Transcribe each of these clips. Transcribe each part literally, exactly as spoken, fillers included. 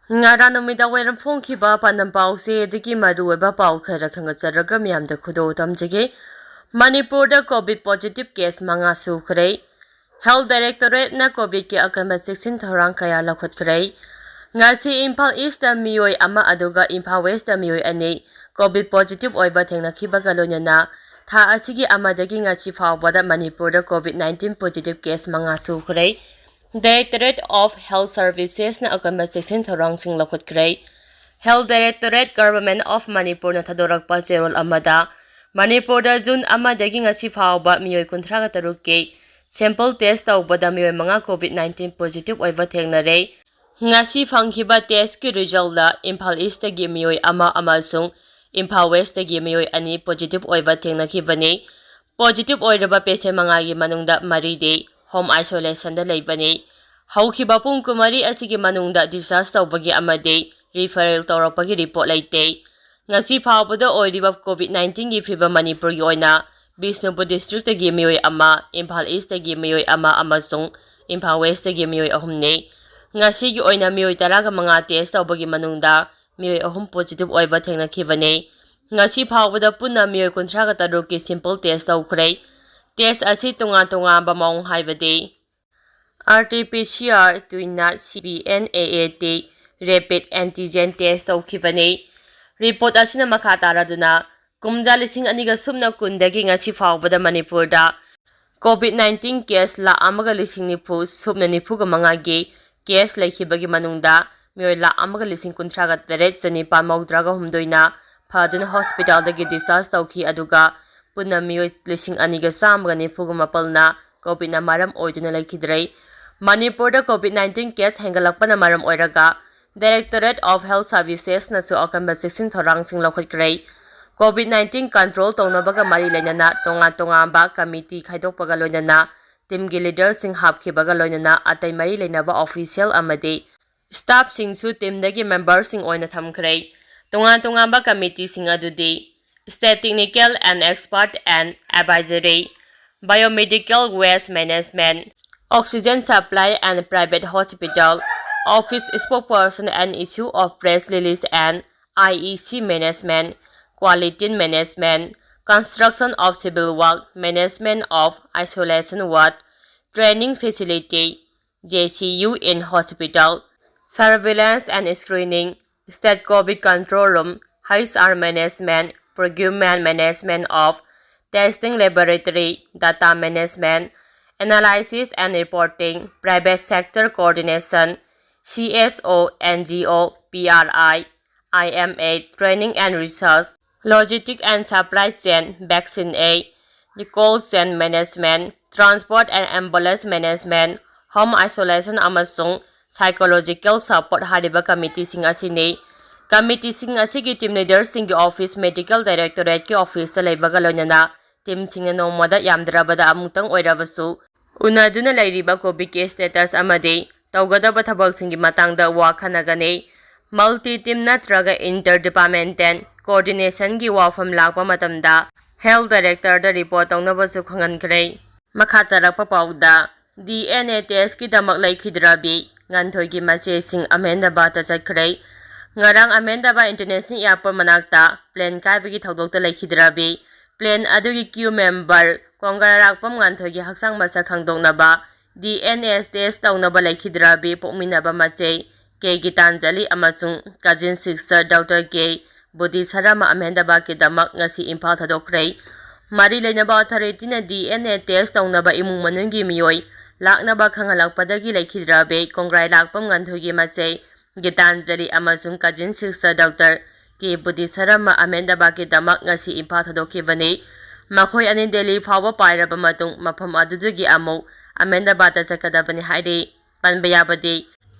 ꯉꯔꯥꯡ ꯅꯨꯃꯤꯗꯥꯡ ꯋꯥꯏꯔꯝ ꯐꯣꯡꯈꯤꯕ ꯄꯥꯟꯗꯝ ꯄꯥꯎꯁꯦ ꯑꯗꯒꯤ ꯃꯔꯨꯑꯣꯏꯕ ꯄꯥꯎ ꯈꯔ ꯈꯪꯒꯠꯆꯔꯒ ꯃꯤꯌꯥꯝꯗ ꯈꯨꯗꯣꯜ ꯇꯝꯖꯒꯦ꯫ ꯃꯅꯤꯄꯨꯔꯗ COVID positive case ꯃꯉꯥ ꯁꯨꯈ꯭ꯔꯦ꯫ Health Directorate ꯅ COVID ꯀꯤ ꯑꯀꯟꯕ ꯆꯦꯛꯁꯤꯟ ꯊꯧꯔꯥꯡ ꯀꯌꯥ ꯂꯧꯈꯠꯈ꯭ꯔꯦ꯫ ꯉꯁꯤ ꯏꯝꯐꯥꯜ East ꯇ ꯃꯤꯑꯣꯏ ꯑꯃ ꯑꯗꯨꯒ ꯏꯝꯐꯥꯜ West ꯇ ꯃꯤꯑꯣꯏ ꯑꯅꯤ COVID positive ꯑꯣꯏꯕ ꯊꯦꯡꯅꯈꯤꯕꯒ ꯂꯣꯏꯅꯅ ꯊꯥ ꯑꯁꯤꯒꯤ ꯑꯃꯗꯒꯤ ꯉꯁꯤ ꯐꯥꯎꯕꯗ ꯃꯅꯤꯄꯨꯔꯗ COVID nineteen positive case ꯃꯉꯥ ꯁꯨꯈ꯭ꯔꯦ꯫ Directorate of Health Services ꯅ ꯑꯀꯟꯕ ꯆꯦꯛꯁꯤꯟ ꯊꯧꯔꯥꯡꯁꯤꯡ ꯂꯧꯈꯠꯈ꯭ꯔꯦ꯫ Health Directorate, Government of Manipur ꯅ ꯊꯥꯗꯣꯔꯛꯄ ꯆꯦꯔꯣꯜ ꯑꯃꯗ ꯃꯅꯤꯄꯨꯔꯗ ꯖꯨꯟ ꯑꯃꯗꯒꯤ ꯉꯁꯤ ꯐꯥꯎꯕ ꯃꯤꯑꯣꯏ ꯀꯨꯟꯊ꯭ꯔꯥꯒ ꯇꯔꯨꯛꯀꯤ sample test ꯇꯧꯕꯗ ꯃꯤꯑꯣꯏ ꯃꯉꯥ COVID nineteen positive ꯑꯣꯏꯕ ꯊꯦꯡꯅꯔꯦ꯫ ꯉꯁꯤ ꯐꯪꯈꯤꯕ test ꯀꯤ result ꯇ ꯏꯝꯐꯥꯜ East ꯇꯒꯤ ꯃꯤꯑꯣꯏ ꯑꯃ ꯑꯃꯁꯨꯡ ꯏꯝꯐꯥꯜ West ꯇꯒꯤ ꯃꯤꯑꯣꯏ ꯑꯅꯤ positive ꯑꯣꯏꯕ ꯊꯦꯡꯅꯈꯤꯕꯅꯤ꯫ Positive ꯑꯣꯏꯔꯕ patient ꯃꯉꯥꯒꯤ ꯃꯅꯨꯡꯗ ꯃꯔꯤꯗꯤ home isolation ꯗ ꯂꯩꯕꯅꯤ꯫ ꯍꯧꯈꯤꯕ ꯄꯨꯡ ꯀꯨꯟꯃꯔꯤ ꯑꯁꯤꯒꯤ ꯃꯅꯨꯡꯗ discharge ꯇꯧꯕꯒꯤ ꯑꯃꯗꯤ referral ꯇꯧꯔꯛꯄꯒꯤ report ꯂꯩꯇꯦ꯫ ꯉꯁꯤ ꯐꯥꯎꯕꯗ ꯑꯣꯏꯔꯤꯕ COVID nineteen ꯒꯤ ꯐꯤꯕꯝ ꯃꯅꯤꯄꯨꯔꯒꯤ ꯑꯣꯏꯅ ꯕꯤꯁꯅꯨꯄꯨꯔ district ꯇꯒꯤ ꯃꯤꯑꯣꯏ ꯑꯃ, ꯏꯝꯐꯥꯜ East ꯇꯒꯤ ꯃꯤꯑꯣꯏ ꯑꯃ ꯑꯃꯁꯨꯡ ꯏꯝꯐꯥꯜ West ꯇꯒꯤ ꯃꯤꯑꯣꯏ ꯑꯍꯨꯝꯅꯤ꯫ ꯉꯁꯤꯒꯤ ꯑꯣꯏꯅ ꯃꯤꯑꯣꯏ ꯇꯔꯥꯒ ꯃꯉꯥ test ꯇꯧꯕꯒꯤ ꯃꯅꯨꯡꯗ ꯃꯤꯑꯣꯏ ꯑꯍꯨꯝ positive ꯑꯣꯏꯕ ꯊꯦꯡꯅꯈꯤꯕꯅꯤ꯫ ꯉꯁꯤ ꯐꯥꯎꯕꯗ ꯄꯨꯟꯅ ꯃꯤꯑꯣꯏ ꯀꯨꯟꯊ꯭ꯔꯥꯒ ꯇꯔꯨꯛꯀꯤ sample test ꯇꯧꯈ꯭ꯔꯦ꯫ Test ꯑꯁꯤ ꯇꯣꯉꯥꯟ ꯇꯣꯉꯥꯟꯕ ꯃꯑꯣꯡ ꯍꯥꯏꯕꯗꯤ RT-PCR, twin nat, CBNAAT, rapid antigen test ꯇꯧꯈꯤꯕꯅꯤ꯫ Report ꯑꯁꯤꯅ ꯃꯈꯥ ꯇꯥꯔꯗꯨꯅ ꯀꯨꯝꯖꯥ ꯂꯤꯁꯤꯡ ꯑꯅꯤꯒ ꯁꯨꯞꯅ ꯀꯨꯟꯗꯒꯤ ꯉꯁꯤ ꯐꯥꯎꯕꯗ ꯃꯅꯤꯄꯨꯔꯗ COVID nineteen case ꯂꯥꯈ ꯑꯃꯒ ꯂꯤꯁꯤꯡ ꯅꯤꯐꯨ ꯁꯨꯞꯅ ꯅꯤꯐꯨꯒ ꯃꯉꯥꯒꯤ case ꯂꯩꯈꯤꯕꯒꯤ ꯃꯅꯨꯡꯗ ꯃꯤꯑꯣꯏ ꯂꯥꯈ ꯑꯃꯒ ꯂꯤꯁꯤꯡ ꯀꯨꯟꯊ꯭ꯔꯥꯒ ꯇꯔꯦꯠ ꯆꯅꯤꯄꯥꯟ ꯃꯧꯗ꯭ꯔꯥꯒ ꯍꯨꯝꯗꯣꯏꯅ ꯐꯗꯨꯅ hospital ꯗꯒꯤ discharge ꯇꯧꯈꯤ, ꯑꯗꯨꯒ ꯄꯨꯟꯅ ꯃꯤꯑꯣꯏ ꯂꯤꯁꯤꯡ ꯑꯅꯤꯒ ꯆꯥꯝꯃꯒ ꯅꯤꯐꯨꯒ ꯃꯥꯄꯜꯅ COVID ꯅ ꯃꯔꯝ ꯑꯣꯏꯗꯨꯅ ꯂꯩꯈꯤꯗ꯭ꯔꯦ꯫ ꯃꯅꯤꯄꯨꯔꯗ COVID nineteen case ꯍꯦꯟꯒꯠꯂꯛꯄꯅ ꯃꯔꯝ ꯑꯣꯏꯔꯒ Directorate of Health Services ꯅꯁꯨ ꯑꯀꯟꯕ ꯆꯦꯛꯁꯤꯟ ꯊꯧꯔꯥꯡꯁꯤꯡ ꯂꯧꯈꯠꯈ꯭ꯔꯦ꯫ COVID nineteen control ꯇꯧꯅꯕꯒ ꯃꯔꯤ ꯂꯩꯅꯅ ꯇꯣꯉꯥꯟ ꯇꯣꯉꯥꯟꯕ committee ꯈꯥꯏꯗꯣꯛꯄꯒ ꯂꯣꯏꯅꯅ team ꯒꯤ leader ꯁꯤꯡ ꯍꯥꯞꯈꯤꯕꯒ ꯂꯣꯏꯅꯅ ꯑꯇꯩ ꯃꯔꯤ ꯂꯩꯅꯕ official ꯑꯃꯗꯤ staff ꯁꯤꯡꯁꯨ team ꯗꯒꯤ member ꯁꯤꯡ ꯑꯣꯏꯅ ꯊꯝꯈ꯭ꯔꯦ꯫ ꯇꯣꯉꯥꯟ ꯇꯣꯉꯥꯟꯕ committee ꯁꯤꯡ ꯑꯗꯨꯗꯤ State Technical and Expert and Advisory, Biomedical Waste Management, Oxygen Supply and Private Hospital, office spokesperson and issue of press release and I E C management, quarantine management, construction of civil work, management of isolation ward, training facility, J C U in hospital, surveillance and screening, state COVID control room, H R management, procurement management of testing laboratory, data management, analysis and reporting, private sector coordination, C S O, N G O, P R I, I M A, training and research, logistic and supply chain, vaccine aid, cold chain management, transport and ambulance management, home isolation ꯑꯃꯁꯨꯡ psychological support ꯍꯥꯏꯔꯤꯕ committeeꯁꯤꯡ ꯑꯁꯤꯅꯤ꯫ Committeeꯁꯤꯡ ꯑꯁꯤꯒꯤ team leaderꯁꯤꯡꯒꯤ office medical directorateꯀꯤ officeꯇ ꯂꯩꯕꯒ ꯂꯣꯏꯅꯅ teamꯁꯤꯡꯅ ꯅꯣꯡꯃꯗ ꯌꯥꯝꯗ꯭ꯔꯕꯗ ꯑꯃꯨꯛꯇꯪ ꯑꯣꯏꯔꯕꯁꯨ ꯎꯅꯗꯨꯅ ꯂꯩꯔꯤꯕ COVID case status ꯑꯃꯗꯤ ꯇꯧꯒꯗꯕ ꯊꯕꯛꯁꯤꯡꯒꯤ ꯃꯇꯥꯡꯗ ꯋꯥ ꯈꯟꯅꯒꯅꯤ꯫ Multi team ꯅꯠꯇ꯭ꯔꯒ inter departmental coordinationꯒꯤ ꯋꯥꯐꯝ ꯂꯥꯛꯄ ꯃꯇꯝꯗ health directorꯗ report ꯇꯧꯅꯕꯁꯨ ꯈꯪꯍꯟꯈ꯭ꯔꯦ꯫ ꯃꯈꯥ ꯇꯥꯔꯛꯄ ꯄꯥꯎꯗ, D N A testꯀꯤꯗꯃꯛ ꯂꯩꯈꯤꯗ꯭ꯔꯕꯤ ꯉꯥꯟꯊꯣꯏꯒꯤ ꯃꯆꯦꯁꯤꯡ ꯑꯍꯃꯦꯗꯕꯥꯗꯇ ꯆꯠꯈ꯭ꯔꯦ꯫ ꯉꯔꯥꯡ ꯑꯍꯃꯦꯗꯕꯥꯗ International Airport ꯃꯅꯥꯛꯇ plane ꯀꯥꯏꯕꯒꯤ ꯊꯧꯗꯣꯛꯇ ꯂꯩꯈꯤꯗ꯭ꯔꯕꯤ plane ꯑꯗꯨꯒꯤ crew member ꯀꯣꯡꯒ꯭ꯔꯥꯏ ꯂꯥꯛꯄꯝ ꯉꯥꯟꯊꯣꯏꯒꯤ ꯍꯛꯆꯥꯡ ꯃꯁꯛ ꯈꯪꯗꯣꯛꯅꯕ D N A test ꯇꯧꯅꯕ ꯂꯩꯈꯤꯗ꯭ꯔꯕꯤ ꯄꯣꯛꯃꯤꯟꯅꯕ ꯃꯆꯦ K ꯒꯤꯇꯥꯟꯖꯂꯤ ꯑꯃꯁꯨꯡ cousin sister Doctor K ꯕꯨꯙꯤꯁꯔꯃ ꯑꯍꯃꯦꯗꯕꯥꯗꯀꯤꯗꯃꯛ ꯉꯁꯤ ꯏꯝꯐꯥꯜ ꯊꯥꯗꯣꯛꯈ꯭ꯔꯦ꯫ ꯃꯔꯤ ꯂꯩꯅꯕ authorityꯅ D N A test ꯇꯧꯅꯕ ꯏꯃꯨꯡ ꯃꯅꯨꯡꯒꯤ ꯃꯤꯑꯣꯏ ꯂꯥꯛꯅꯕ ꯈꯪꯍꯜꯂꯛꯄꯗꯒꯤ ꯂꯩꯈꯤꯗ꯭ꯔꯕꯤ ꯀꯣꯡꯒ꯭ꯔꯥꯏ ꯂꯥꯛꯄꯝ ꯉꯥꯟꯊꯣꯏꯒꯤ ꯃꯆꯦ ꯒꯤꯇꯥꯟꯖꯂꯤ ꯑꯃꯁꯨꯡ cousin sister Doctor K ꯕꯨꯙꯤꯁꯔꯃ ꯑꯍꯃꯦꯗꯕꯥꯗꯀꯤꯗꯃꯛ ꯉꯁꯤ ꯏꯝꯐꯥꯜ ꯊꯥꯗꯣꯛꯈꯤꯕꯅꯤ꯫ ꯃꯈꯣꯏ ꯑꯅꯤ ꯗꯦꯜꯂꯤ ꯐꯥꯎꯕ ꯄꯥꯏꯔꯕ ꯃꯇꯨꯡ ꯃꯐꯝ ꯑꯗꯨꯗꯒꯤ ꯑꯃꯨꯛ ꯑꯍꯃꯦꯗꯕꯥꯗꯇ ꯆꯠꯀꯗꯕꯅꯤ ꯍꯥꯏꯔꯤ꯫ ꯄꯟꯕ ꯌꯥꯕꯗꯤ,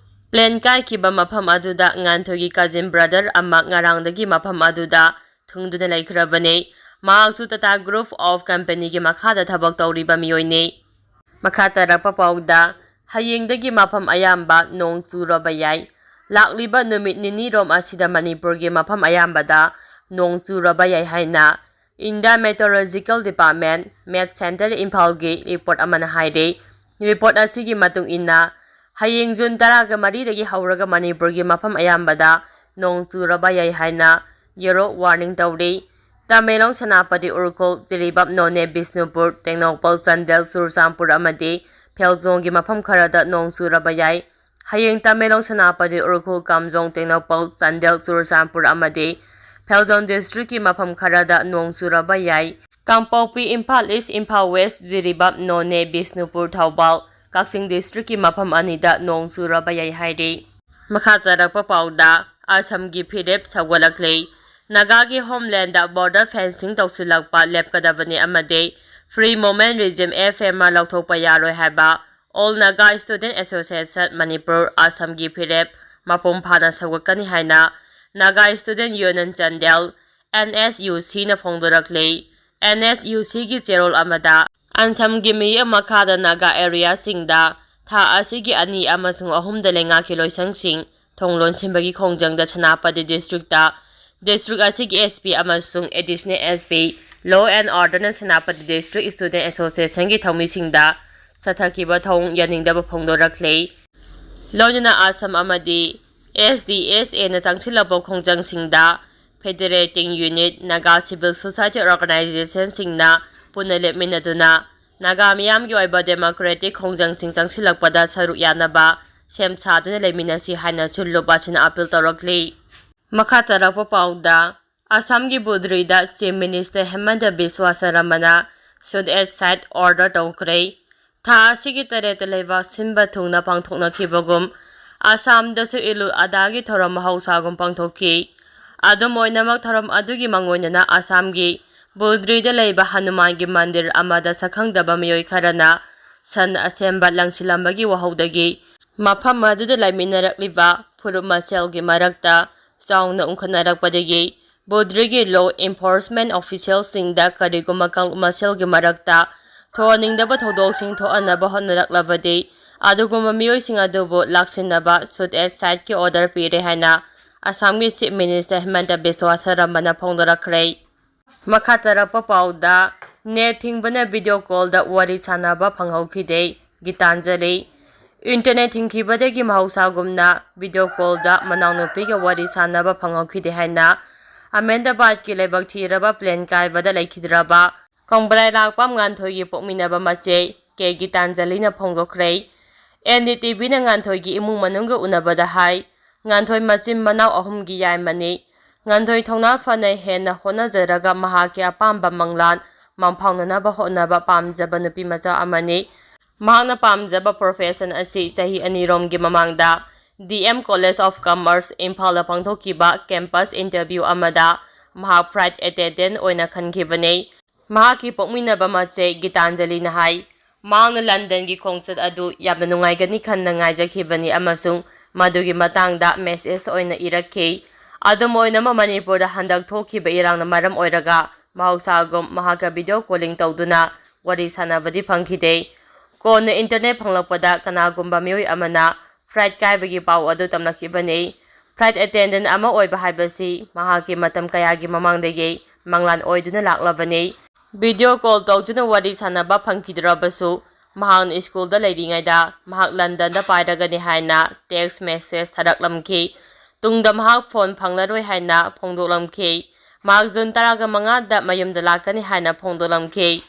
plane ꯀꯥꯏꯈꯤꯕ ꯃꯐꯝ ꯑꯗꯨꯗ ꯉꯥꯟꯊꯣꯏꯒꯤ cousin brother ꯑꯃ ꯉꯔꯥꯡꯗꯒꯤ ꯃꯐꯝ ꯑꯗꯨꯗ ꯊꯨꯡꯗꯨꯅ ꯂꯩꯈ꯭ꯔꯕꯅꯤ꯫ ꯃꯍꯥꯛꯁꯨ Tata Group of Companyꯒꯤ ꯃꯈꯥꯗ ꯊꯕꯛ ꯇꯧꯔꯤꯕ ꯃꯤꯑꯣꯏꯅꯤ꯫ ꯃꯈꯥ ꯇꯥꯔꯛꯄ ꯄꯥꯎꯗ, ꯍꯌꯦꯡꯗꯒꯤ ꯃꯐꯝ ꯑꯌꯥꯝꯕ ꯅꯣꯡ ꯆꯨꯔꯕ ꯌꯥꯏ꯫ ꯂꯥꯛꯂꯤꯕ ꯅꯨꯃꯤꯠ ꯅꯤꯅꯤꯔꯣꯝ ꯑꯁꯤꯗ ꯃꯅꯤꯄꯨꯔꯒꯤ ꯃꯐꯝ ꯑꯌꯥꯝꯕꯗ ꯅꯣꯡ ꯆꯨꯔꯕ ꯌꯥꯏ ꯍꯥꯏꯅ India Meteorological Department, Met Center ꯏꯝꯐꯥꯜꯒꯤ report ꯑꯃꯅ ꯍꯥꯏꯔꯤ꯫ Report ꯑꯁꯤꯒꯤ ꯃꯇꯨꯡ ꯏꯟꯅ, ꯍꯌꯦꯡ ꯖꯨꯟ ꯇꯔꯥꯒ ꯃꯔꯤꯗꯒꯤ ꯍꯧꯔꯒ ꯃꯅꯤꯄꯨꯔꯒꯤ ꯃꯐꯝ ꯑꯌꯥꯝꯕꯗ ꯅꯣꯡ ꯆꯨꯔꯕ ꯌꯥꯏ ꯍꯥꯏꯅ ꯌꯦꯂꯣ ꯋꯥꯔꯅꯤꯡ ꯇꯧꯔꯤ꯫ ꯇꯃꯦꯡꯂꯣꯡ, ꯁꯦꯅꯥꯄꯇꯤ, ꯎꯈ꯭ꯔꯨꯜ, ꯖꯤꯔꯤꯕꯥꯝ, ꯅꯣꯅꯦ, ꯕꯤꯁꯅꯨꯄꯨꯔ, ꯇꯦꯡꯅꯧꯄꯜ, ꯆꯥꯟꯗꯦꯜ, ꯆꯨꯔꯆꯥꯟꯄꯨꯔ ꯑꯃꯗꯤ ꯐꯦꯜꯖꯣꯡꯒꯤ ꯃꯐꯝ ꯈꯔꯗ ꯅꯣꯡ ꯆꯨꯔꯕ ꯌꯥꯏ꯫ ꯍꯌꯦꯡ ꯇꯃꯦꯡꯂꯣꯡ, ꯁꯦꯅꯥꯄꯇꯤ, ꯎꯈ꯭ꯔꯨꯜ, ꯀꯥꯝꯖꯣꯡ, ꯇꯦꯡꯅꯧꯄꯜ, ꯆꯥꯟꯗꯦꯜ, ꯆꯨꯔꯆꯥꯟꯄꯨꯔ ꯑꯃꯗꯤ ꯐꯦꯜꯖꯣꯡ ꯗꯤꯁꯇ꯭ꯔꯤꯛꯀꯤ ꯃꯐꯝ ꯈꯔꯗ ꯅꯣꯡ ꯆꯨꯔꯕ ꯌꯥꯏ꯫ ꯀꯥꯡꯄꯣꯛꯄꯤ, ꯏꯝꯐꯥꯜ ꯏꯁ, ꯏꯝꯐꯥꯜ ꯋꯦꯁ, ꯖꯤꯔꯤꯕꯥꯝ, ꯅꯣꯅꯦ, ꯕꯤꯁꯅꯨꯄꯨꯔ, ꯊꯧꯕꯥꯜ, ꯀꯛꯆꯤꯡ ꯗꯤꯁꯇ꯭ꯔꯤꯛꯀꯤ ꯃꯐꯝ ꯑꯅꯤꯗ ꯅꯣꯡ ꯆꯨꯔꯕ ꯌꯥꯏ ꯍꯥꯏꯔꯤ꯫ ꯃꯈꯥ ꯇꯥꯔꯛꯄ ꯄꯥꯎꯗ, ꯑꯁꯥꯝꯒꯤ ꯐꯤꯔꯦꯞ ꯁꯧꯒꯠꯂꯛꯂꯤ꯫ ꯅꯥꯒꯥꯒꯤ ꯍꯣꯝꯂꯦꯟꯗ ꯕꯣꯔꯗꯔ ꯐꯦꯟꯁꯤꯡ ꯇꯧꯁꯤꯜꯂꯛꯄ ꯂꯦꯞꯀꯗꯕꯅꯤ ꯑꯃꯗꯤ free movement regime, F M R, ꯂꯧꯊꯣꯛꯄ ꯌꯥꯔꯣꯏ ꯍꯥꯏꯕ all Naga student association Manipur, ꯑꯁꯥꯝꯒꯤ ꯐꯤꯔꯦꯞ ꯃꯄꯨꯡ ꯐꯥꯅ ꯁꯧꯒꯠꯀꯅꯤ ꯍꯥꯏꯅ Naga student union Chandel, N S U ꯁꯤꯅ ꯐꯣꯡꯗꯣꯔꯛꯂꯤ꯫ ꯑꯦꯟ ꯑꯦꯁ ꯌꯨ ꯁꯤꯒꯤ ꯆꯦꯔꯣꯜ ꯑꯃꯗ, ꯑꯁꯥꯝꯒꯤ ꯃꯤꯌꯦꯝ ꯃꯈꯥꯗ ꯅꯥꯒꯥ ꯑꯦꯔꯤꯌꯥꯁꯤꯡꯗ ꯊꯥ ꯑꯁꯤꯒꯤ ꯑꯅꯤ ꯑꯃꯁꯨꯡ ꯑꯍꯨꯝꯗ ꯂꯩꯉꯥꯛꯀꯤ ꯂꯣꯏꯁꯪꯁꯤꯡ ꯊꯣꯡ ꯂꯣꯟꯁꯤꯟꯕꯒꯤ ꯈꯣꯡꯖꯪꯗ ꯁꯦꯅꯥꯄꯇꯤ ꯗꯤꯁꯇ꯭ꯔꯤꯛꯇ ꯗꯤꯁꯇ꯭ꯔꯤꯛ ꯑꯁꯤꯒꯤ ꯑꯦꯁ ꯄꯤ ꯑꯃꯁꯨꯡ additional S P, law and ꯑꯣꯔꯗꯔꯅ ꯁꯦꯅꯥꯄꯇꯤ ꯗꯤꯁꯇ꯭ꯔꯤꯛ ꯁ꯭ꯇꯨꯗꯦꯟꯠ ꯑꯦꯁꯣꯁꯤꯌꯦꯁꯟꯒꯤ ꯊꯧꯃꯤꯁꯤꯡꯗ ꯆꯠꯊꯈꯤꯕ ꯊꯧꯑꯣꯡ ꯌꯥꯅꯤꯡꯗꯕ ꯐꯣꯡꯗꯣꯔꯛꯂꯤ꯫ ꯂꯣꯏꯅꯅ ꯑꯁꯥꯝ ꯑꯃꯗꯤ ꯑꯦꯁ ꯗꯤ ꯑꯦꯁ ꯑꯦꯅ ꯆꯪꯁꯤꯜꯂꯛꯄ ꯈꯣꯡꯖꯪꯁꯤꯡꯗ ꯐꯦꯗꯔꯦꯇꯤꯡ ꯌꯨꯅꯤꯠ, ꯅꯥꯒꯥ ꯁꯤꯚꯤꯜ ꯁꯣꯁꯥꯏꯇꯤ ꯑꯣꯔꯒꯅꯥꯏꯖꯦꯁꯟꯁꯤꯡꯅ ꯄꯨꯟꯅ ꯂꯦꯞꯃꯤꯟꯅꯗꯨꯅ ꯅꯥꯒꯥ ꯃꯤꯌꯥꯝꯒꯤ ꯑꯣꯏꯕ ꯗꯦꯃꯣꯀ꯭ꯔꯦꯇꯤꯛ ꯈꯣꯡꯖꯪꯁꯤꯡ ꯆꯪꯁꯤꯜꯂꯛꯄꯗ ꯁꯔꯨꯛ ꯌꯥꯅꯕ ꯁꯦꯝ ꯁꯥꯗꯨꯅ ꯂꯩꯃꯤꯟꯅꯁꯤ ꯍꯥꯏꯅꯁꯨ ꯂꯨꯞ ꯑꯁꯤꯅ ꯑꯄꯤꯜ ꯇꯧꯔꯛꯂꯤ꯫ ꯃꯈꯥ ꯇꯥꯔꯛꯄ ꯄꯥꯎꯗ, ꯑꯁꯥꯝꯒꯤ ꯕꯨꯗ꯭ꯔꯤꯗ ꯆꯤꯐ ꯃꯤꯅꯤꯁꯇꯔ ꯍꯦꯃꯟꯇ ꯕꯤꯁ꯭ꯋꯥ ꯁꯔꯃꯅ ꯁꯨꯠ ꯑꯦꯠ ꯁꯥꯏꯠ ꯑꯣꯔꯗꯔ ꯇꯧꯈ꯭ꯔꯦ꯫ ꯊꯥ ꯑꯁꯤꯒꯤ ꯇꯔꯦꯠꯇ ꯂꯩꯕꯥꯛ ꯁꯤꯟꯕ ꯊꯨꯡꯅ ꯄꯥꯡꯊꯣꯛꯅꯈꯤꯕꯒꯨꯝ ꯑꯁꯥꯝꯗꯁꯨ ꯏꯂꯨ ꯑꯗꯥꯒꯤ ꯊꯧꯔꯝ ꯃꯍꯧꯁꯥꯒꯨꯝ ꯄꯥꯡꯊꯣꯛꯈꯤ꯫ ꯑꯗꯨꯝ ꯑꯣꯏꯅꯃꯛ, ꯊꯧꯔꯝ ꯑꯗꯨꯒꯤ ꯃꯥꯡꯑꯣꯏꯅꯅ ꯑꯁꯥꯝꯒꯤ ꯕꯨꯗ꯭ꯔꯤꯗ ꯂꯩꯕ ꯍꯅꯨꯃꯥꯟꯒꯤ ꯃꯟꯗꯤꯔ ꯑꯃꯗ ꯁꯛꯈꯪꯗꯕ ꯃꯤꯑꯣꯏ ꯈꯔꯅ ꯁꯟ ꯑꯁꯦꯝꯕ ꯂꯪꯁꯤꯜꯂꯝꯕꯒꯤ ꯋꯥꯍꯧꯗꯒꯤ ꯃꯐꯝ ꯑꯗꯨꯗ ꯂꯩꯃꯤꯟꯅꯔꯛꯂꯤꯕ ꯐꯨꯔꯨꯞ ꯃꯁꯦꯜꯒꯤ ꯃꯔꯛꯇ ꯆꯥꯎꯅ ꯎꯪꯈꯠꯅꯔꯛꯄꯗꯒꯤ ꯕꯨꯗ꯭ꯔꯤꯒꯤ ꯂꯣ ꯏꯟꯐꯣꯔꯁꯃꯦꯟ ꯑꯣꯐꯤꯁꯤꯌꯦꯜꯁꯤꯡꯗ ꯀꯔꯤꯒꯨꯝꯕ ꯀꯥꯡꯂꯨꯞ ꯃꯁꯦꯜꯒꯤ ꯃꯔꯛꯇ ꯊꯣꯛꯍꯟꯅꯤꯡꯗꯕ ꯊꯧꯗꯣꯛꯁꯤꯡ ꯊꯣꯛꯍꯟꯅꯕ ꯍꯣꯠꯅꯔꯛꯂꯕꯗꯤ ꯑꯗꯨꯒꯨꯝꯕ ꯃꯤꯑꯣꯏꯁꯤꯡ ꯑꯗꯨꯕꯨ ꯂꯥꯛꯁꯤꯟꯅꯕ ꯁꯨꯠ ꯑꯦꯠ ꯁꯥꯏꯠꯀꯤ ꯑꯣꯔꯗꯔ ꯄꯤꯔꯦ ꯍꯥꯏꯅ ꯑꯁꯥꯝꯒꯤ ꯆꯤꯐ ꯃꯤꯅꯤꯁꯇꯔ ꯍꯤꯃꯟꯇ ꯕꯤꯁ꯭ꯋꯥ ꯁꯔꯃꯅ ꯐꯣꯡꯗꯣꯔꯛꯈ꯭ꯔꯦ꯫ ꯃꯈꯥ ꯇꯥꯔꯛꯄ ꯄꯥꯎꯗ, ꯅꯦꯠ ꯊꯤꯡꯕꯅ ꯚꯤꯗꯤꯑꯣ ꯀꯣꯜꯗ ꯋꯥꯔꯤ ꯁꯥꯟꯅꯕ ꯐꯪꯍꯧꯈꯤꯗꯦ꯫ ꯒꯤꯇꯥꯟꯖꯂꯤ꯫ ꯏꯟꯇꯔꯅꯦꯠ ꯊꯤꯡꯈꯤꯕꯗꯒꯤ ꯃꯍꯧꯁꯥꯒꯨꯝꯅ ꯚꯤꯗꯤꯑꯣ ꯀꯣꯜꯗ ꯃꯅꯥꯎꯅꯨꯄꯤꯒ ꯋꯥꯔꯤ ꯁꯥꯟꯅꯕ ꯐꯪꯍꯧꯈꯤꯗꯦ ꯍꯥꯏꯅ ꯑꯍꯃꯦꯗꯕꯥꯗꯀꯤ ꯂꯥꯏꯕꯛ ꯊꯤꯔꯕ ꯄ꯭ꯂꯦꯟ ꯀꯥꯏꯕꯗ ꯂꯩꯈꯤꯗ꯭ꯔꯕ ꯀꯣꯡꯕ꯭ꯔꯥꯏ ꯂꯥꯛꯄꯝ ꯉꯥꯟꯊꯣꯏꯒꯤ ꯄꯣꯛꯃꯤꯟꯅꯕ ꯃꯆꯦ ꯀꯦ ꯒꯤꯇꯥꯟꯖꯂꯤꯅ ꯐꯣꯡꯗꯣꯛꯈ꯭ꯔꯦ꯫ ꯑꯦꯟ ꯗꯤ ꯇꯤ ꯚꯤꯅ ꯉꯥꯟꯊꯣꯏꯒꯤ ꯏꯃꯨꯡ ꯃꯅꯨꯡꯒ ꯎꯅꯕꯗ ꯍꯥꯏ, ꯉꯥꯟꯊꯣꯏ ꯃꯆꯤꯟ ꯃꯅꯥꯎ ꯑꯍꯨꯝꯒꯤ ꯌꯥꯏꯃꯅꯤ꯫ ꯉꯥꯟꯊꯣꯏ ꯊꯧꯅꯥ ꯐꯅ ꯍꯦꯟꯅ ꯍꯣꯠꯅꯖꯔꯒ ꯃꯍꯥꯛꯀꯤ ꯑꯄꯥꯝꯕ ꯃꯪꯂꯥꯟ ꯃꯪꯐꯥꯎꯅꯅꯕ ꯍꯣꯠꯅꯕ ꯄꯥꯝꯖꯕ ꯅꯨꯄꯤ ꯃꯆꯥ ꯑꯃꯅꯤ꯫ ꯃꯍꯥꯛꯅ ꯄꯥꯝꯖꯕ profession ꯑꯁꯤ ꯆꯍꯤ ꯑꯅꯤꯔꯣꯝꯒꯤ ꯃꯃꯥꯡꯗ D M College of Commerce ꯏꯝꯐꯥꯜꯗ ꯄꯥꯡꯊꯣꯛꯈꯤꯕ campus interview ꯑꯃꯗ ꯃꯍꯥꯛ flight attendant ꯑꯣꯏꯅ ꯈꯟꯈꯤꯕꯅꯤ꯫ ꯃꯍꯥꯛꯀꯤ ꯄꯣꯛꯃꯤꯟꯅꯕ ꯃꯆꯦ ꯒꯤꯇꯥꯟꯖꯂꯤꯅ ꯍꯥꯏ, ꯃꯍꯥꯛꯅ ꯂꯟꯗꯟꯒꯤ ꯈꯣꯡꯆꯠ ꯑꯗꯨ ꯌꯥꯝꯅ ꯅꯨꯡꯉꯥꯏꯒꯅꯤ ꯈꯟꯅ ꯉꯥꯏꯖꯈꯤꯕꯅꯤ ꯑꯃꯁꯨꯡ ꯃꯗꯨꯒꯤ ꯃꯇꯥꯡꯗ message ꯑꯣꯏꯅ ꯏꯔꯛꯈꯤ꯫ ꯑꯗꯨꯝ ꯑꯣꯏꯅꯃꯛ, ꯃꯅꯤꯄꯨꯔꯗ ꯍꯟꯗꯛ ꯊꯣꯛꯈꯤꯕ ꯏꯔꯥꯡꯅ ꯃꯔꯝ ꯑꯣꯏꯔꯒ ꯃꯍꯧꯁꯥꯒꯨꯝ ꯃꯍꯥꯛꯀ video calling ꯇꯧꯗꯨꯅ ꯋꯥꯔꯤ ꯁꯥꯟꯅꯕꯗꯤ ꯐꯪꯈꯤꯗꯦ꯫ ꯀꯣꯟꯅ internet ꯐꯪꯂꯛꯄꯗ ꯀꯅꯥꯒꯨꯝꯕ ꯃꯤꯑꯣꯏ ꯑꯃꯅ flight ꯀꯥꯏꯕꯒꯤ ꯄꯥꯎ ꯑꯗꯨ ꯇꯝꯂꯛꯈꯤꯕꯅꯤ꯫ Flight attendant ꯑꯃ ꯑꯣꯏꯕ ꯍꯥꯏꯕꯁꯤ ꯃꯍꯥꯛꯀꯤ ꯃꯇꯝ ꯀꯌꯥꯒꯤ ꯃꯃꯥꯡꯗꯒꯤ ꯃꯪꯂꯥꯟ ꯑꯣꯏꯗꯨꯅ ꯂꯥꯛꯂꯕꯅꯤ꯫ Video call ꯇꯧꯗꯨꯅ ꯋꯥꯔꯤ ꯁꯥꯟꯅꯕ ꯐꯪꯈꯤꯗ꯭ꯔꯕꯁꯨ, ꯃꯍꯥꯛꯅ ꯁ꯭ꯀꯨꯜꯗ ꯂꯩꯔꯤꯉꯩꯗ ꯃꯍꯥꯛ ꯂꯟꯗꯟꯗ ꯄꯥꯏꯔꯒꯅꯤ ꯍꯥꯏꯅ text message ꯊꯥꯔꯛꯂꯝꯈꯤ꯫ ꯇꯨꯡꯗ ꯃꯍꯥꯛ phone ꯐꯪꯂꯔꯣꯏ ꯍꯥꯏꯅ ꯐꯣꯡꯗꯣꯛꯂꯝꯈꯤ꯫ ꯃꯍꯥꯛ ꯖꯨꯟ ꯇꯔꯥꯃꯉꯥꯗ ꯃꯌꯨꯝꯗ ꯂꯥꯛꯀꯅꯤ ꯍꯥꯏꯅ ꯐꯣꯡꯗꯣꯛꯂꯝꯈꯤ꯫